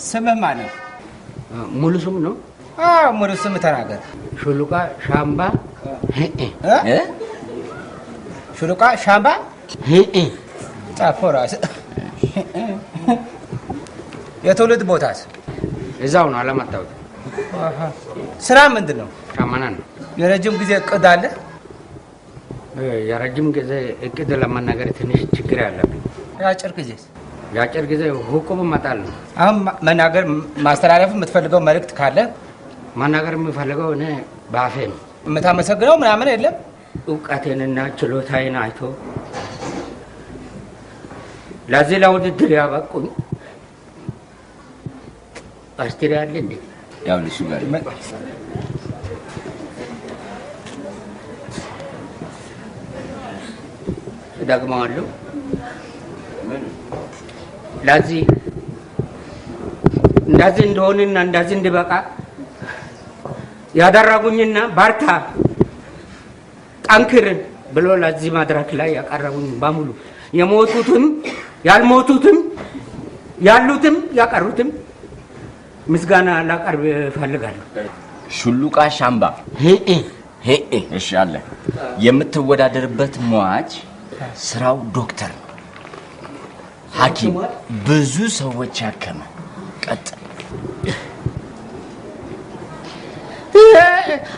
ስምህ ማን ነው? ሙሉ ስም ነው? አዎ ሙሉ ስም ተናገር። ሹሉቃ ሻምባ። እ? ሹሉቃ ሻምባ ጻፎ ራስህ። የትውልድ ቦታስ? እዛው ነው፣ አላመጣሁትም። ስራ ምንድን ነው? ሻመና ነው። የረጅም ጊዜ እቅድ አለ? የረጅም ጊዜ እቅድ ለመናገር ትንሽ ችግር ያለብኝ። የአጭር ጊዜስ? የአጭር ጊዜ ሁቁም መጣል ነው። አሁን መናገር ማስተላለፍ የምትፈልገው መልእክት ካለ? መናገር የምፈልገው እኔ በአፌ ነው። የምታመሰግነው ምናምን የለም? እውቀቴንና ችሎታዬን አይቶ ለዚህ ለውድድር ያበቁኝ አስትሪያ አለ እንዴ? ያው እሱ ጋር እደግመዋለሁ። ለዚህ እንደዚህ እንደሆንና እንደዚህ እንድበቃ ያደረጉኝና በርታ ጠንክር ብሎ ለዚህ መድረክ ላይ ያቀረቡኝ በሙሉ የሞቱትም ያልሞቱትም ያሉትም ያቀሩትም ምስጋና ላቀርብ እፈልጋለሁ። ሹሉቃ ሻምባ። እሺ አለ። የምትወዳደርበት ሟች ስራው ዶክተር ነው፣ ሐኪም፣ ብዙ ሰዎች ያከመ። ቀጥል።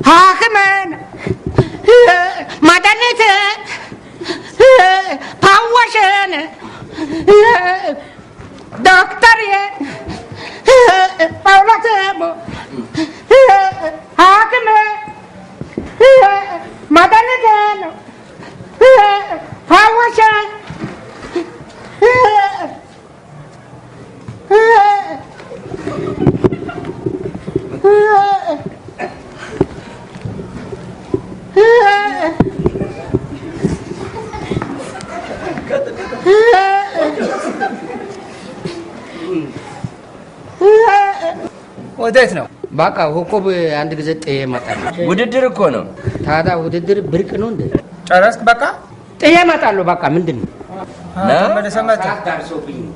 ሐኪምን መድኃኒት ፈዋሽን ዶክተር ጳውሎስ ሐኪም መድኃኒት ፈዋሽን። ወዴት ነው? በቃ ሁቁብ አንድ ጊዜ ጥዬ እመጣለሁ። ውድድር እኮ ነው። ታዲያ ውድድር ብርቅ ነው እንዴ? ጨረስክ? በቃ ጥዬ እመጣለሁ። በቃ ምንድን ነው? ተመልሰህ መጥተህ ደርሶብኝ ነው።